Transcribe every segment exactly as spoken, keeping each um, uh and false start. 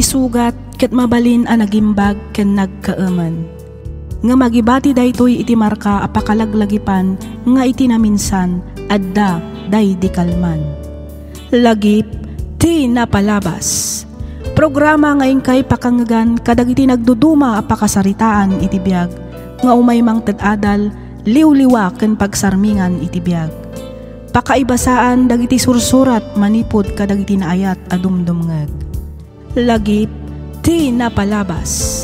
sugat ket mabalin a nagimbag ken nagkaemen. Ngem agibati daytoy iti marka a pakalaglagipan nga iti naminsan, adda daydi kalman. Lagip ti napalabas. Programa nga inkay pakangngegan kadagiti nagduduma a pakasaritaan iti biag nga umay mangted adal, liwliwa ken pagsarmingan iti biag. Pakaibasaan dagiti sursurat manipud kadagiti naayat a dumdumngeg. Lagip ti napalabas.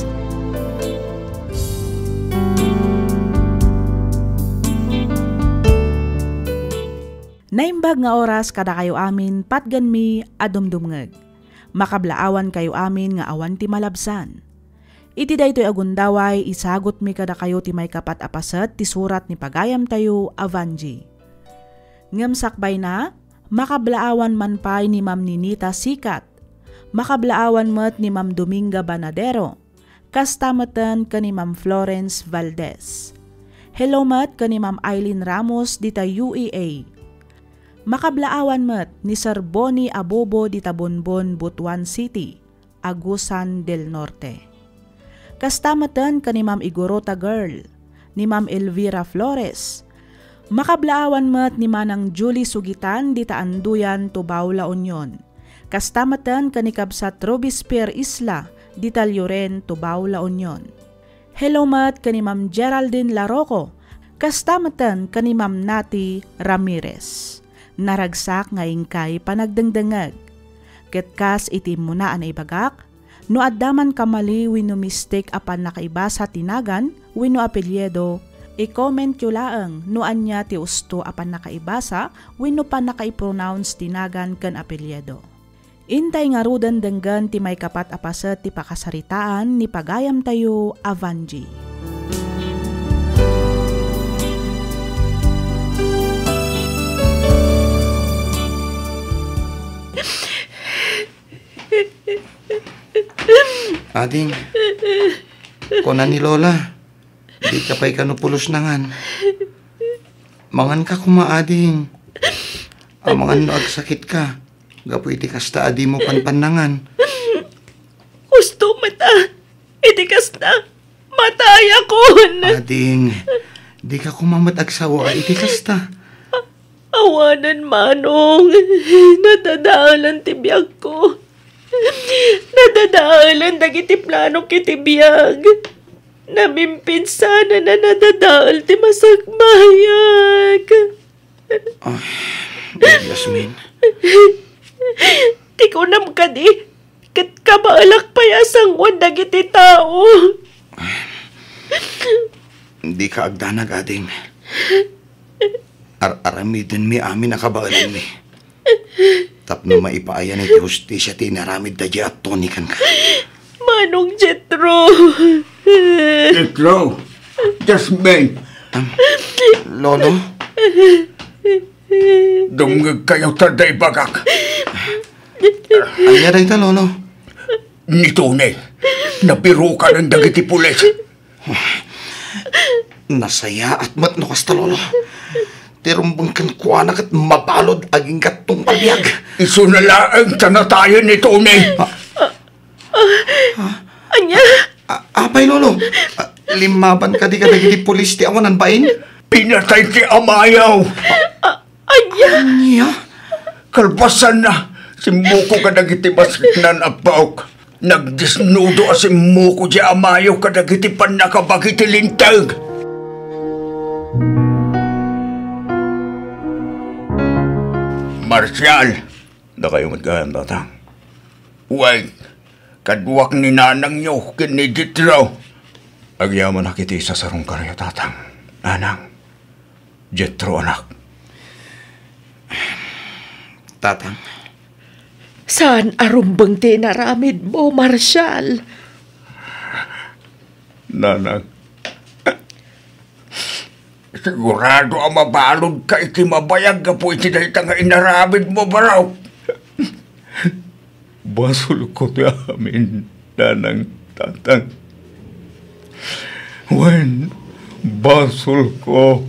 Naimbag nga oras kadakayo amin, patgenmi a dumdumngeg. Makablaawankayo amin nga awan ti malabsan. Iti daytoy a gundaway, isagutmi kadakayo ti maikapat a paset ti surat ni pagayamtayo a Vangie. Ngem sakbayna, makablaawan man pay ni Ma'am Ninita Sikat. Makablaawan met ni Ma'am Dominga Banadero. Kasta meten ken ni Ma'am Florence Valdez. Hello met ken ni Ma'am Eileen Ramos dita U E A. Makablaawan met ni Sir Bonnie Abobo dita Bonbon, Butuan City, Agusan del Norte. Kasta meten ken ni Ma'am Igorota Girl, ni Ma'am Elvira Flores. Makablaawan met ni Manang Julie Sugitan dita Anduyan, Tubao, La Union. Kasta meten ken ni Kabsat Robespierre Isla dita Lloren, Tubao, La Union. Hello met ken ni Ma'am Geraldine Laroco, kasta meten ken ni Ma'am Nati Ramirez. Naragsak nga inkay panagdengdengngeg. Ket kas iti immuna a naibagak, no adda man kamali wenno mistake a pannakaibasa ti nagan wenno apelyido, i-commentyo laeng no ania ti usto a pannakaibasa wenno pannakaipronounce ti nagan ken apelyido. Intay ngaruden denggen ti maikapat a paset ti pakasaritaan ni pagayamtayo a Vangie. Ading, kuna ni Lola, dika pay kano pulos nangan. Manganka koma, ading. Amangan no agsakitka gapu iti kasta a dimo panpannangan. Usto met a, iti kasta, matayakon. Ading, dika koma met agsawa iti kasta. Awanen, Manong. Nadadaelan ti biagko. Nadadaelan dagiti planok iti biag. Namimpinsanan a nadadael ti masakbayag. Ah, Yasmin. Ti kunam kadi, ket kabaelak pay a sangoan dagiti tao. Dika agdanag, ading. Ar-aramidenmi amin a kabaelanmi. Tapno maipaayan iti hustisia ti inaramid daydiay a Tony kenka. Manong Jetro. Jetro! Jasmine! Am, Lolo? Dumngegkayo ta dayta ibagak. Ania dayta, Lolo? Ni Tony, nabirukanen dagiti pulis. Nasayaat met no kasta, Lolo. Ti rumbeng kenkuana ket mabalud agingga tungpalbiag. Isuna laeng ta natayen ni Tony. Ah. Ah, ania? Ah, apay, Lolo? Ah, limmaban kadi kadagiti pulis ti awanan bain? Pinatay ti amayo. Ah, ania? Ania? Kalpasanna, simmukok kadagiti masiknan a baok. Nagdesnudo a simmukok diay amayo kadagiti pannakabagi ti linteg. Marcial, dakayo met gayam, Tatang. Wen, kaduak ni nanangyo ken ni Jetro. Agyamanak iti isasarungkayo, Tatang. Nanang, Jetro, anak. Tatang. Saan a rumbeng ti inaramidmo, Marcial. Nanang, sigurado a mabaludka iti mabayag gapu iti dayta nga inaramidmo, barok. Basolko ti amin, Nanang, Tatang. Wen, basolko.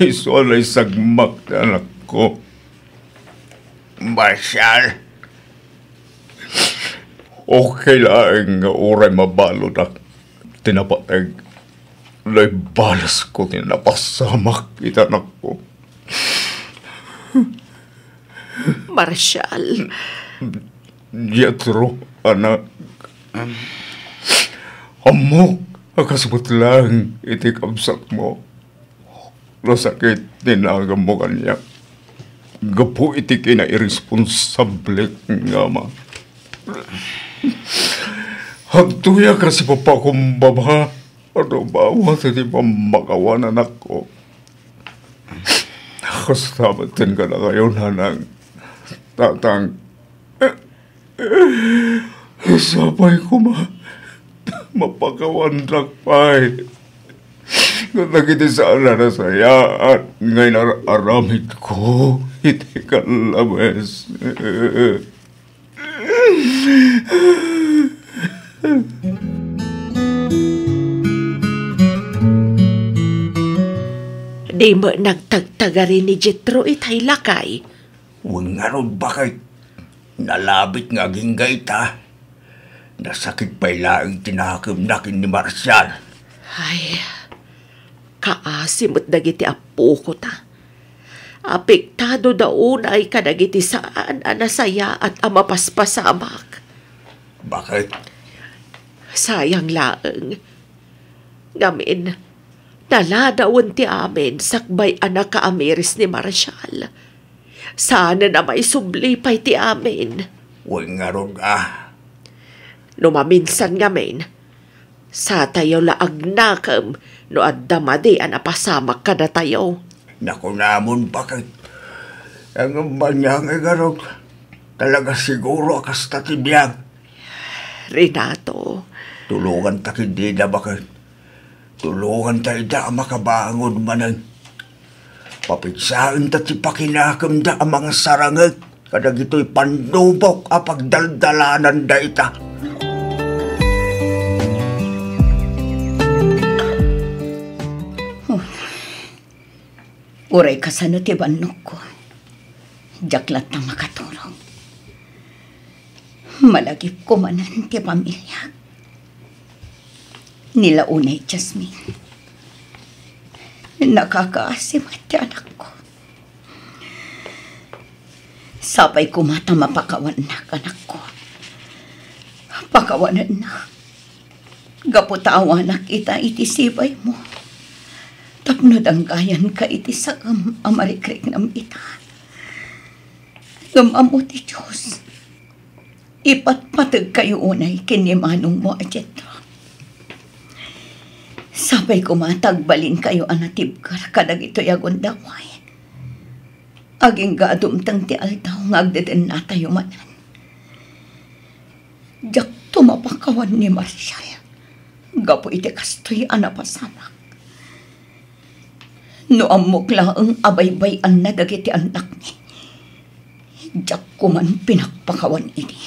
Isu a naisagmak ti anakko. Marcial, Okay laeng nga uray mabaludak ti napateg, no ibalesko ti napasamak iti anakko. Marshall. Jethro, anak. Ammok a kasbut laeng iti kabsatmo. Nasakit ti naganmo kaniak gapu iti kinairresponsablek nga ama. Agtoyak a sipapakumbaba a rubawa ti pammakawan anakko. Kasta met ken kadakayo, nanang, tatang. Sapay koma, mapakawandak pay kadagiti saan a nasayaat nga inar-aramidko iti kallabes. Di met nagtagtagari ni Jetro itay, lakay. Wen ngarud, baket. Nalabit nga agingga ita. Nasakit pay laeng ti nakemna ken ni Marshall. Ay, kaasi met dagiti appokota. Apektado da unay kadagiti saan a nasayaat a mapaspasamak. Baket? Sayang laeng. Ngamin, naladawen ti amin sakbay a nakaamiris ni Marshall. Saanen a maisubli pay ti amin. Wen ngarud a. No maminsan ngamin, satayo la agnakem no adda madi a napasamak kadatayo. Nakunamon, baket. Ngem ania ngay ngarud, talaga siguro a kasta ti biag. Renato. Tulonganta ketdi ida, baket. Tulonganta ida a makabangon manen. Papigsaenta ti pakinakemda a mangsarangek kadagitoy pannubok a pagdaldalananda ita. Uray kasano ti bannogko, diak latta makaturog. Malagipko manen ti pamiliak. Ni la unay, Jasmine, nakakaasi met ti anakko. Sapay koma ta mapakawannak, anakko. Pakawanennak. Gapu ta awanak ita iti sibaymo, tapno danggayanka iti saem a marikriknam ita. Ngem ammo ti Dios, ipatpategkayo unay ken ni manongmo a Jetro. Sapay koma ta agbalinkayo a natibker kadagitoy a gundaway. Agingga a dumteng ti aldaw nga agdedennatayo manen. Diakto mapakawan ni Marshall gapu iti kastoy a napasamak. No ammok laeng a baybay-anna dagiti annakmi, diak koman pinakpakawan idi.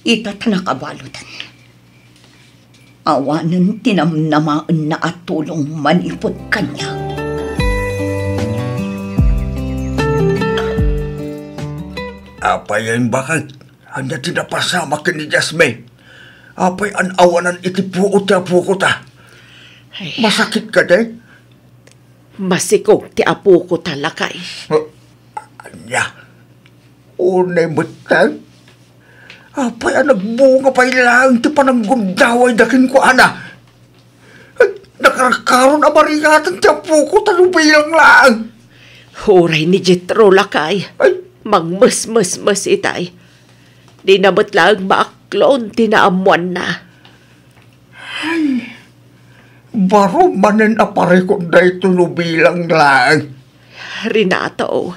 Ita ta nakabaludan. Awanen ti namnamaenna a tulong manipud kaniak. Apay a imbakag? Ania ti napasamak ken ni Jasmine? Apay a naawanan iti puot ti apokota? Ay. Masakit kadi? Masikog ti apokota, lakay. Ania? Unay metten? Apay a nagbunga pay laeng ti pananggundawayda kenkuana? Ay, nakarkaron a mariatan ti apokota no bilang laeng. Uray ni Jetro, lakay. Ay. Mangmesmesmes itay. Dina met laeng maaklon ti naammoanna. Ay, baro manen a parikut daytoy no bilang laeng. Renato.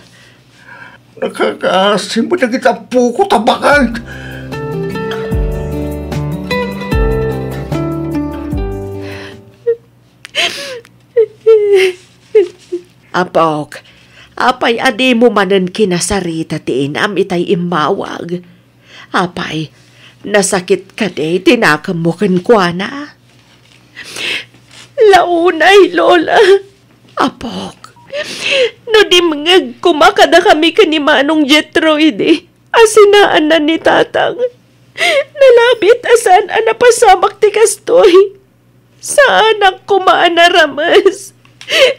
Nakakasim dagiti apokota, baket. Apok, apay a dimo manen kinasarita ti inam itay immawag? Apay, nasakit kadi ti nakemmo kenkuana? Launay, Lola. Apok, no dimngeg koma kadakami ken ni Manong Jetro idi a sinaanna ni Tatang, Nalabit a saan a napasamak ti kastoy. Saanak koma a narames,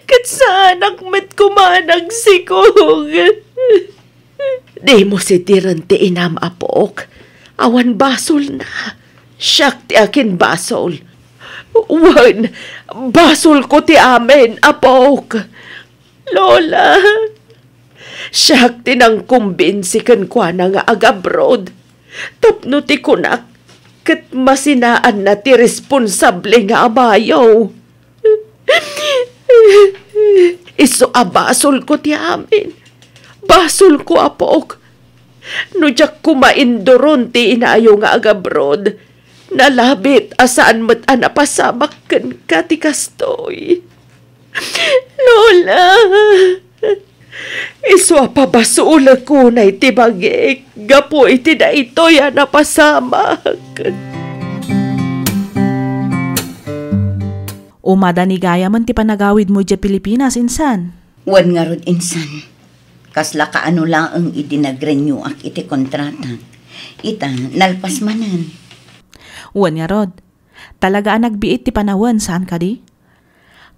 ket saanak met koma a nagsikog. Dimo sitiren ti inam, apok. Awan basolna. Siak ti akinbasol. Wen, basolko ti amin, apok. Lola, siak ti nangkumbinsi kenkuana nga agabroad tapno ti kunak ket masinaanna ti responsable nga amayo. Isu a basolko ti amin. Basolko, apok. No diak koma induron ti inayo nga agabroad, nalabit a saan met a napasamak kenka ti kastoy. Lola, isu a pabasolek unay ti bagik gapu iti daytoy a napasamak. Umada ni gayamen ti panagawidmo idiay Pilipinas, insan? Wen ngarud, insan. Kasla kaano laeng idi nag-renewak iti kontratak. Ita, nalpas manen. Wen ngarud, talaga a nagbiit ti panawen, saan kadi?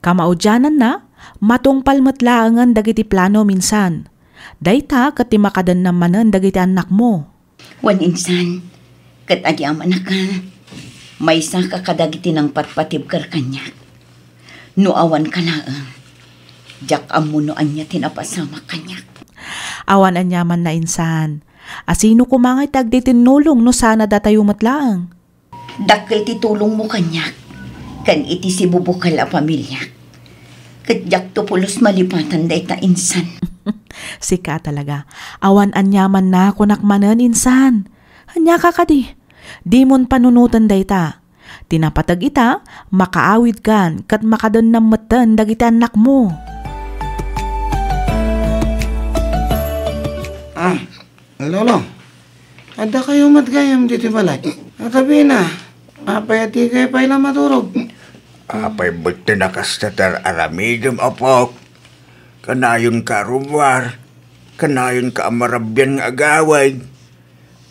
Kamaudiananna, matungpal met laengen dagiti planom, insan. Dayta ket ti makadennam manen dagiti annakmo. Wen, insan, ket adi amanaka, maysaka kadagiti nangpatpatibker kaniak. No awanka laeng, diak ammo no ania ti napasamak kaniak. Awan aniamanna, insan. A sino koma ngay ti agtitinnulong no saan a datayo met laeng? Dakkel ti tulongmo kaniak ken iti sibubukel a familiak. Ket diakto pulos malipatan dayta, insan. Sika talaga. Awan aniamanna, kunak manen, insan. Aniaka kadi? Dimon panunoten dayta. Ti napateg ita, makaawidkan ket makadennam metten dagiti annakmo. Ah, Lolo, addakayo met gayam ditoy balay. Atabina, apay a dikay pay la maturog? Apay met ti nakasta ti ar-aramidem, apok? Kanayonka a rummuar, kanayonka a marabian nga agawid.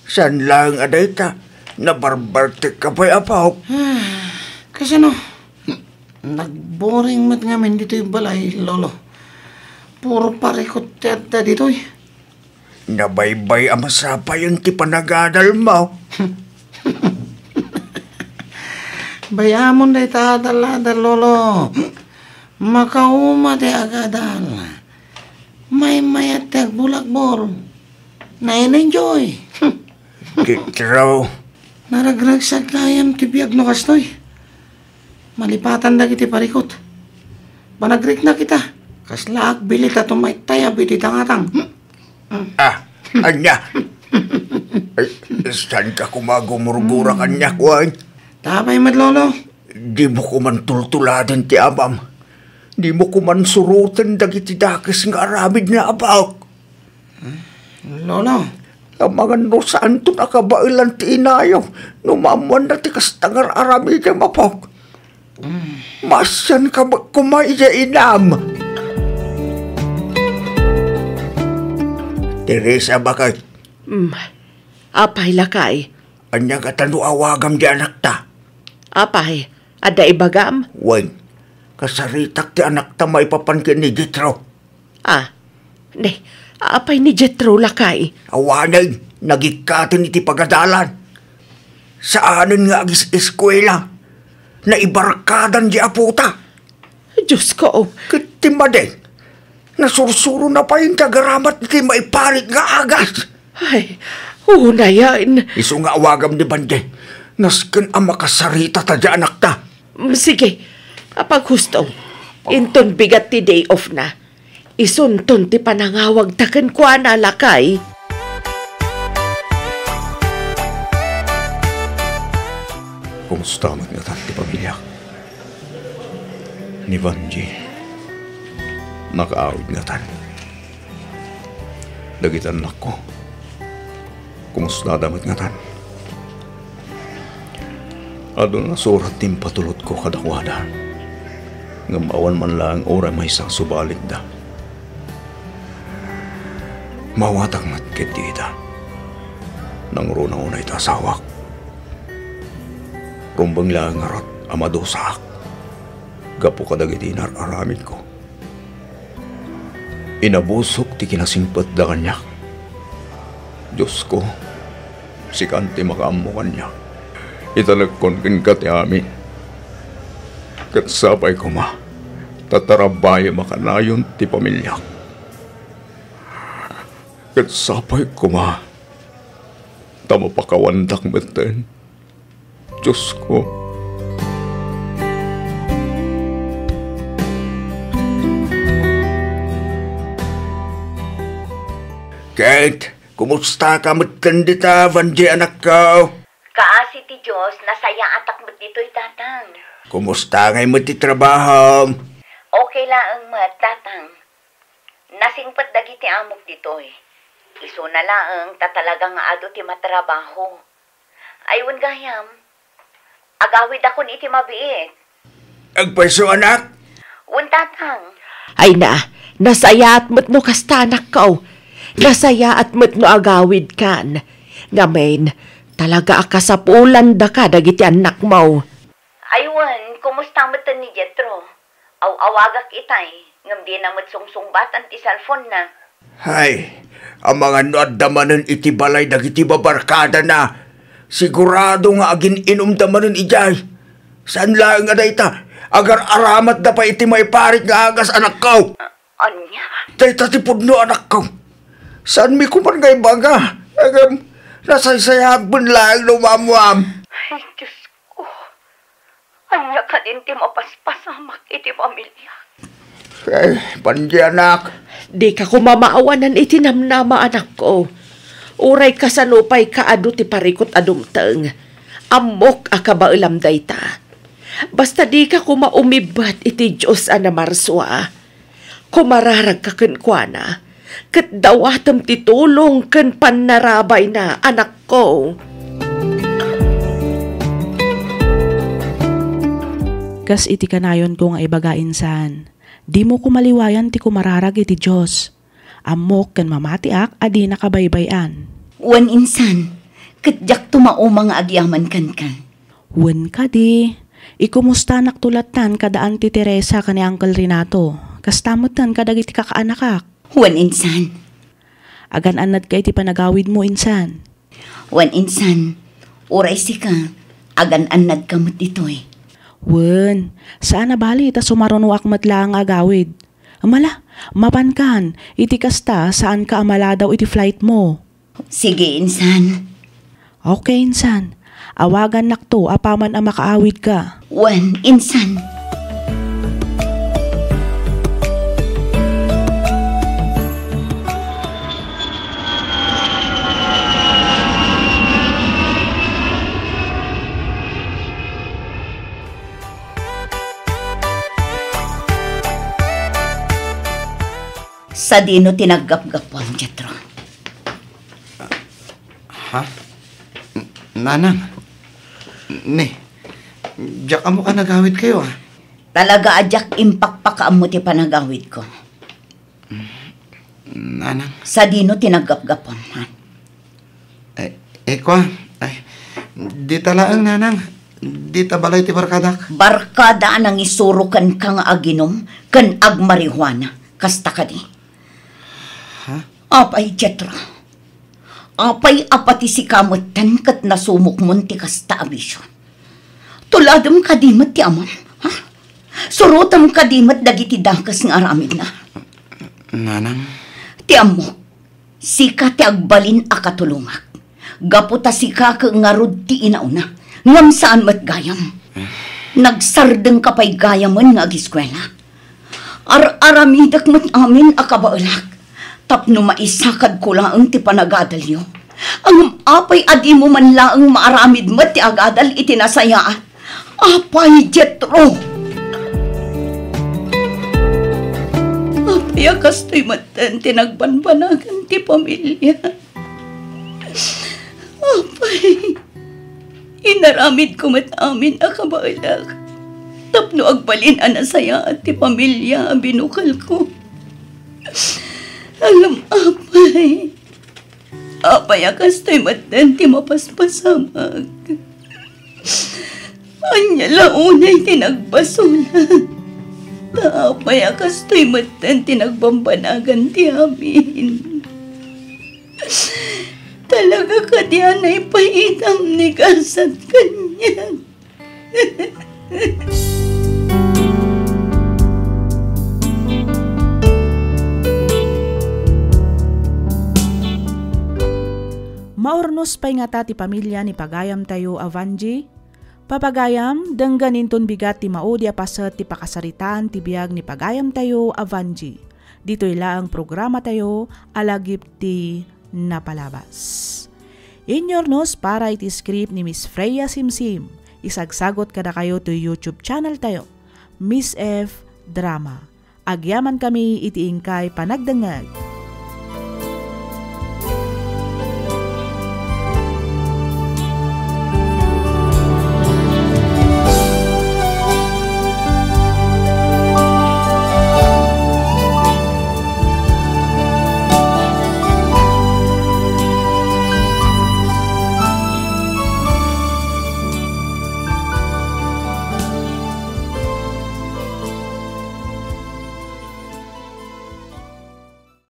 Saan laeng a dayta, nabarbartekka pay, apok? Ah, kasano? Nagboring met ngamin ditoy balay, Lolo. Puro parikot ti adda ditoy. Nabaybay a masapayen ti panagadalmo. Bay-amon dayta adal-adal, Lolo. Makauma ti agadal. Maymayat ti agbolagbol. Na-enjoy. Kitro. Naragragsak gayam ti biag no kastoy. Malipatan dagiti parikot. Panagriknak ita. Kasla agbilit a tumaytayab iti tangatang. Ah, ania? Ay, saanka koma gumurgura kaniak, wen? Tapay met, Lolo. Dimo koman tultuladen ti amam. Dimo koman suroten dagiti dakes nga aramidna, apok. Lolo. Amangan no saanton a kabaelan ti inayo no maammoanna ti kasta nga ar-aramidem, apok. Maasianka met koma idiay inam. Teresa, baket. Mm. Apay, lakay? Ania ngata no awagam di anakta? Apay, adda ibagam? Wen, kasaritak ti anakta maipapan ken ni Jetro. Ah, ne, apay ni Jetro, lakay? Awanen, nagikkaten iti pagadalan. Saanen nga agis-eskuela. Naibarkadan di apota. Diosko. Ket ti madi, nasursurona pay ti agaramat iti maiparit nga agas. Ay, unayen. Isu nga awagam ni Bande. Nasken a makasarita ta di anakta. Mm, sige, apaghusto. Inton bigat ti day off na, isunton ti panangawagta kenkuana, lakay. Kumusta met ngatan ti pamiliak? Ni Vanji, nakaawid ngatan. Dagiti annakko, kumustada met ngatan? Adun a surat ti impatulodko kadakuada, ngem awan man laeng uray maysa a subalikda. Maawatak met ketdi ita. Nangruna unay ta asawak. Rumbeng laeng ngarud a madusaak gapu kadagiti inar-aramidko. Inabusok ti kinasingpetda kaniak. Diosko, sikan ti makaammo kaniak. Italekkon kenka ti amin. Ket sapay koma ta tarabayem a kanayon ti pamiliak. Ket sapay koma ta mapakawandak metten, Diosko. Kate, kumustaka metten dita, Vanjie, anakko? Kaasi ti Dios, nasayaatak met ditoy, Tatang. Kumusta ngay met ti trabahom? Okay laeng met, Tatang. Nasingpet dagiti amok ditoy. Isuna laeng ta talaga nga adu ti matrabaho. Ay, wen gayam, agawidakon iti mabiit. Agpayso, anak? Wen, Tatang. Ay na, nasayaat met no kasta, anakko. Nasayaat met no agawidkan. Ngamin, talaga a kasapulandaka dagiti annakmo. Ay, wen, kumusta metten ni Jetro? Aw-awagak itay, ngem dina met sungsungbatan ti cellphone-na. Hay, amangan no adda manen iti balay dagiti babarkadana. Sigurado nga agin-inumda manen idiay. Saan laeng a dayta, agar-aramatda pay iti maiparit nga agas, anakko. A-, ania? Dayta ti pudno, anakko. Saanmi koman nga ibaga. Ngem, nasaysayaatmi laeng no umammoam. Ay, Diosko. Ania kadin ti mapaspasamak iti pamiliak? Eh, Vanjie, anak. Dika koma maawanan iti namnama, anakko. Uray kasano pay kaadu ti parikut a dumteng, ammok a kabaelam dayta. Basta dika koma umibbet iti Dios a namarsua. Kumararagka kenkuana, ket dawatem ti tulong ken pannarabayna, anakko. Kas iti kanayonko nga ibaga, insan, dimo koma liwayan ti kumararag iti Dios. Ammok ken mamatiak a dinaka baybay-an. Wen, insan, ket diakto mauma nga agyaman kenka. Wen kadi, ikumustanakto lattan kada Auntie Teresa ken ni Uncle Renato, kasta metten kadagiti kakaanakak. Wen, insan. Agan-annadka iti panagawidmo, insan. Wen, insan, uray sika, agan-annadka met ditoy. Wen, saan a bali ta sumarunoak met laeng nga agawid. Mala, mapankan, iti kasta, saanka a maladaw iti flightmo. Sige, insan. Okay, insan. Awagannakto apaman a makaawidka. Wen, insan. Sadino ti naggapgapuam, Jetro? Ha? N-, Nanang? Ni, diak ammo a nagawidkayo, a? Talaga a diak impakpakaammo ti panagawidko. Nanang? Sadino ti naggapgapuam, ha? Eh, eh, kua, ay, dita laeng, Nanang. Dita balay ti barkadak. Barkada a nangisuro kenka nga aginum ken agmarihuana. Kasta kadi? Ha? Apay, Jetro? Apay a pati sika metten ket nasumokmon ti kasta a bisio? Tuladem kadi met ti amam, ha? Surotem kadi met dagiti dakes nga aramidna? Nanang? Ti ammok, sika ti agbalin a katulongak. Gapu ta sika ket ngarud ti inauna, ngem saan met gayam. Nagsardengka pay gayamen nga agiskuela. Ar-aramidek met amin a kabaelak tapno maisakadko laeng ti panagadalyo. Ngem apay a dimo man laeng maaramid met ti agadal iti nasayaat? Apay, Jetro! Apay a kastoy metten ti nagbanbanagan ti pamilia? Apay, inaramidko met amin a kabaelak tapno agbalin a nasayaat ti pamilia a binukelko. Ngem apay, apay a kastoy metten ti mapaspasamak? Ania la unay ti nagbasol? Ta apay a kastoy metten ti nagbambanagan ti amin? Talaga kadi a naipayitam ni gasat kaniak? Maurnos pay ngata ti pamilia ni pagayamtayo a Vangie? Papagayam, denggen inton bigat ti maudi a paset ti pakasaritaan ti biag ni pagayamtayo a Vangie. Ditoy laeng programatayo a lagip ti napalabas. Inurnos para iti script ni Miss Freya Simsim. Isagsagot kadakayo toy YouTube channel tayo, Miss F Drama. Agyaman kami iti inkay panagdengngeg.